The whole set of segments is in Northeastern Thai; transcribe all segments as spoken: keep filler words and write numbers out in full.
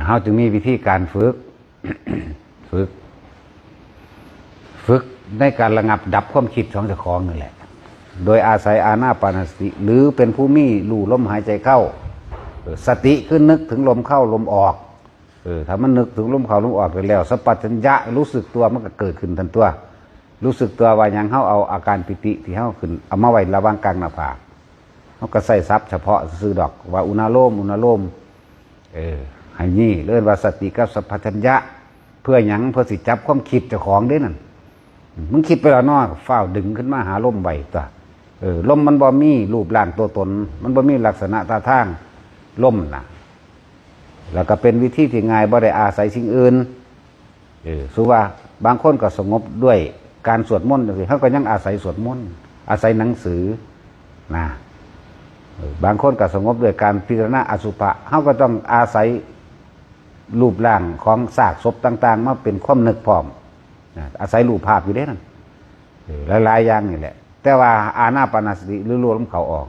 เฮาจึงมีวิธีการฝึก ฝึก ฝึกในการระงับดับความคิดของเจ้าของนี่แหละ โดยอาศัยอานาปานสติ หรือเป็นผู้มีรู้ลมหายใจเข้า เออ สติคือนึกถึงลมเข้าลมออก เออ ถ้ามันนึกถึงลมเข้าลมออกได้แล้ว สัมปชัญญะรู้สึกตัวมันก็เกิดขึ้นทันตัว รู้สึกตัวว่าหยัง เฮาเอาอาการปีติที่เฮาขึ้น เอามาไว้ระหว่างกลางหน้าผาก เฮาก็ใส่ศัพท์เฉพาะซื่อๆดอก ว่าอุณาโลม อุณาโลม เออ ให้นี่เรียกว่าสติกับสัมปชัญญะ เพื่อหยัง เพื่อสิจับความคิดเจ้าของเด้นั่น มึงคิดไปแล้วเนาะ ฟ้าวดึงขึ้นมาหาลมไว้ตัว เออ ลมมันบ่มีรูปร่างตัวตน มันบ่มีลักษณะท่าทาง ลมน่ะ แล้วก็เป็นวิธีที่ง่าย บ่ได้อาศัยสิ่งอื่น เออ สมมุติว่าบางคนก็สงบด้วยการสวดมนต์จังซี้ เฮาก็ยังอาศัยสวดมนต์ อาศัยหนังสือ นะ เออ บางคนก็สงบด้วยการพิจารณาอสุภะ เฮาก็ต้องอาศัยรูปร่างของซากศพต่างๆ มาเป็นความนึกพร้อม นะ อาศัยรูปภาพอยู่เด้นั่น เออ หลายๆอย่างนี่แหละ แต่ว่าอานาปานสติหรือรู้ลมเข้าออก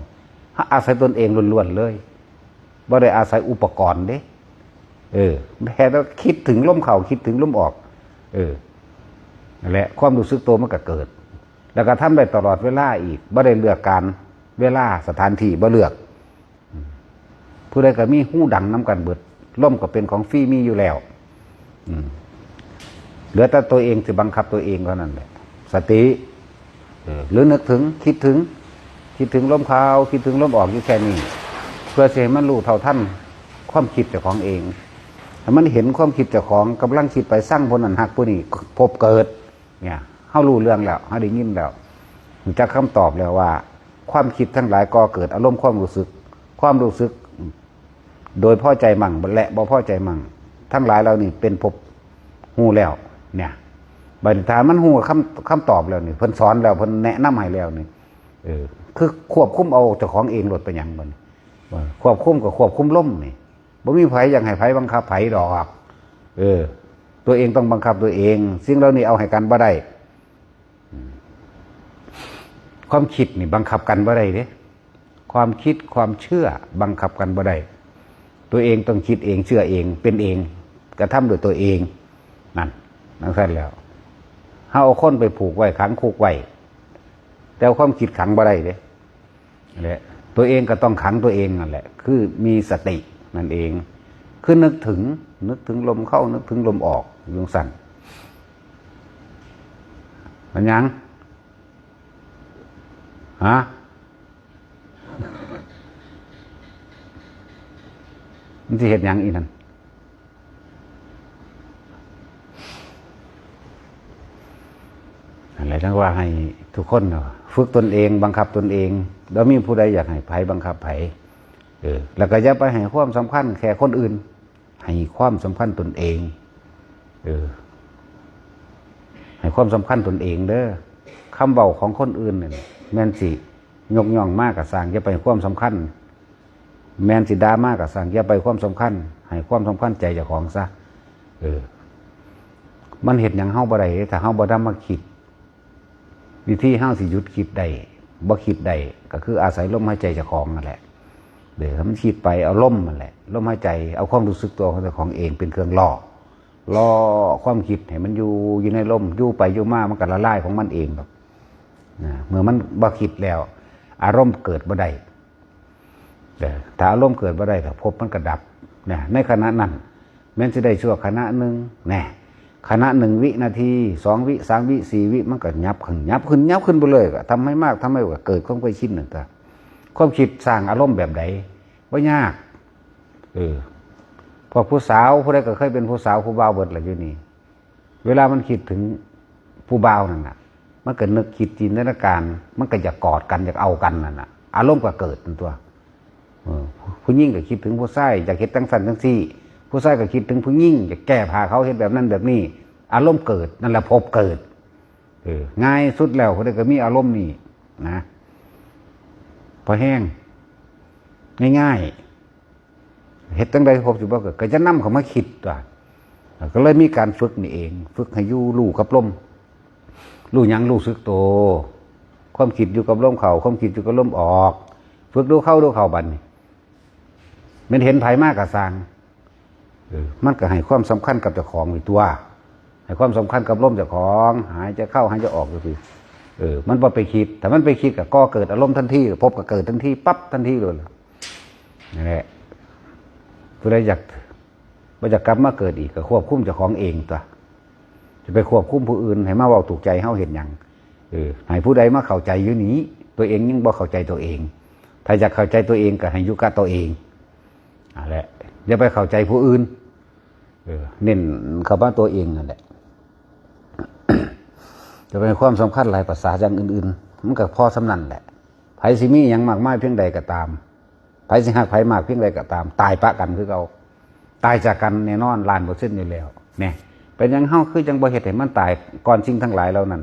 เฮาอาศัยตนเองล้วนๆเลย บ่ได้อาศัยอุปกรณ์เด้ เออ แค่เราคิดถึงลมเข้า คิดถึงลมออก เออ นั่นแหละ ความรู้สึกตัวมันก็เกิด แล้วก็ทำได้ตลอดเวลาอีก บ่ได้เลือกการ เวลา สถานที่ บ่เลือก อืม ผู้ใดก็มีฮูดังนำกันเบิด ลมก็เป็นของฟรีมีอยู่แล้ว อืม เหลือแต่ตัวเองสิบังคับตัวเองเท่านั้นแหละ สติ เออ หรือนึกถึง คิดถึง คิดถึงลมเข้า คิดถึงลมออกอยู่แค่นี้ เพื่อสิให้มันรู้เท่าทันความคิดเจ้าของเอง ให้มันเห็นความคิดเจ้าของกำลังคิดไป ซังผู้นั้นฮักผู้นี้ พบเกิด เนี่ย เฮารู้เรื่องแล้ว เฮาได้ยินแล้ว รู้จักคำตอบแล้วว่า ความคิดทั้งหลายก่อเกิดอารมณ์ความรู้สึก ความรู้สึก โดยพอใจมั่งและบ่พอใจมั่ง ทั้งหลายเหล่านี้เป็นภพฮู้แล้ว เนี่ย บัดนี้ถ้ามันฮู้คำ คำตอบแล้วนี่ เพิ่นสอนแล้ว เพิ่นแนะนำให้แล้วนี่ เออ คือควบคุมเอาเจ้าของเองโลด เป็นหยังบัดนี้ เออ ควบคุมก็ควบคุมลมนี่ บ่มีไผอยากให้ไผบังคับไผดอก เออ ตัวเองต้องบังคับตัวเอง สิ่งเหล่านี้เอาให้กันบ่ได้ อืม ความคิดนี่บังคับกันบ่ได้เด้ ความคิดความเชื่อบังคับกันบ่ได้ ตัวเองต้องคิดเอง เชื่อเอง เป็นเอง กระทำด้วยตัวเอง นั่น จั่งซั้นแล้ว เฮาเอาคนไปผูกไว้ ขังคุกไว้ แต่เอาความคิดขังบ่ได้เด้ และตัวเองก็ต้องขังตัวเองนั่นแหละ คือมีสตินั่นเอง คือนึกถึง นึกถึงลมเข้า นึกถึงลมออก อยู่จั่งซั้น มันหยัง ฮะ มันสิเฮ็ดหยังอีนั่น นั่นแหละ จั่งว่าให้ทุกคนเนาะ ฝึกตนเอง บังคับตนเอง บ่มีผู้ใดอยากให้ไผบังคับไผ เออ แล้วก็อย่าไปให้ความสำคัญแค่คนอื่น ให้ความสำคัญตนเอง เออ ให้ความสำคัญตนเองเด้อ คำเว้าของคนอื่นเนี่ย แม่นสิยกย่องมาก็ซ่าง อย่าไปให้ความสำคัญ แม่นสิด่ามาก็ซ่าง อย่าไปให้ความสำคัญ ให้ความสำคัญใจเจ้าของซะ เออ มันเฮ็ดหยังเฮาบ่ได้ ถ้าเฮาบ่นำมาคิด วิธีเฮาสิหยุดคิดได้ บ่คิดได้ ก็คืออาศัยลมหายใจเจ้าของนั่นแหละ เดี๋ยวมันคิดไป เอาลมนั่นแหละ ลมหายใจ เอาความรู้สึกตัวของเจ้าของเองเป็นเครื่องล่อ ล่อความคิดให้มันอยู่ อยู่ในลม อยู่ไปอยู่มา มันก็ละลายของมันเองดอก นะ เมื่อมันบ่คิดแล้ว อารมณ์เกิดบ่ได้ เออ ถ้าอารมณ์เกิดบ่ได้ ก็ภพมันก็ดับ นะ ในขณะนั้น แม้นสิได้ชั่วขณะหนึ่ง แน่ ขณะหนึ่งวินาที สองวิ สามวิ สี่วิ มันก็หยับขึ้น หยับขึ้น หยับขึ้นไปเลย ก็ทำให้มาก ทำให้ว่าเกิดความเคยชินนั่นตา ความคิดสร้างอารมณ์แบบใด บ่ยาก เออ พวกผู้สาว ผู้ใดก็เคยเป็นผู้สาวผู้บ่าวเบิดล่ะอยู่นี่ เวลามันคิดถึงผู้บ่าวนั่นน่ะ มันก็นึกคิดจินตนาการ มันก็อยากกอดกัน อยากเอากันนั่นน่ะ อารมณ์ก็เกิดนั่นตัว เออ ผู้หญิงก็คิดถึงผู้ชาย อยากเฮ็ดจั่งซั้นจั่งซี้ ผู้ชายก็คิดถึงผู้หญิง อยากแก้ผ้าเขา เฮ็ดแบบนั้นแบบนี้ อารมณ์เกิด นั่นแหละภพเกิด เออ ง่ายสุดแล้ว ผู้ใดก็มีอารมณ์นี่นะ พอแห้ง ง่ายๆ เฮ็ดจั่งใดภพสิบ่เกิด ก็จะนำเข้ามาคิดตัว ก็เลยมีการฝึกนี่เอง ฝึกให้อยู่รู้กับลม รู้หยัง รู้สึกตัว ความคิดอยู่กับลมเข้า ความคิดอยู่กับลมออก ฝึกดูเข้าดูเข้าบัดนี้ แม่นเห็นไผมาก็ซ่าง เออ มันก็ให้ความสำคัญกับเจ้าของอยู่ตัว ให้ความสำคัญกับลมเจ้าของ หายใจเข้าหายใจออกก็คือ เออ มันบ่ไปคิด ถ้ามันไปคิดก็ก่อเกิดอารมณ์ทันที ภพก็เกิดทันที ปั๊บ ทันทีเลย นั่นแหละ ผู้ใดอยาก บ่อยากกลับมาเกิดอีกก็ควบคุมเจ้าของเองตัว จะไปควบคุมผู้อื่นให้มาเว้าถูกใจเฮาเฮ็ดหยัง เออ ให้ผู้ใดมาเข้าใจอยู่นี้ ตัวเองยังบ่เข้าใจตัวเอง ถ้าอยากเข้าใจตัวเองก็ให้อยู่กับตัวเอง นั่นแหละ อย่าไปเข้าใจผู้อื่น เออ เน้นเข้ามาตัวเองนั่นแหละ จะเป็นความสำคัญหลายภาษาอย่างอื่นๆ มันก็พอส่ำนั้นแหละ ไผสิมีหยังมากมายเพียงใดก็ตาม ไผสิฮักไผมากเพียงใดก็ตาม ตายปะกันคือเก่า ตายจากกันแน่นอน ล้านเปอร์เซ็นต์อยู่แล้ว เนี่ย เป็นหยังเฮาคือจังบ่เฮ็ดให้มันตายก่อนสิ่งทั้งหลายเหล่านั้น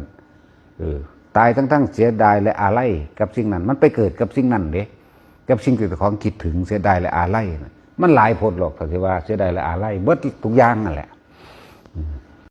เออ ตายทั้งๆ เสียดายและอาลัยกับสิ่งนั้น มันไปเกิดกับสิ่งนั้นเด้ กับสิ่งที่เจ้าของคิดถึง เสียดายและอาลัยน่ะ มันหลายโพดหรอก ถ้าสิว่าเสียดายและอาลัย เบิดทุกอย่างนั่นแหละ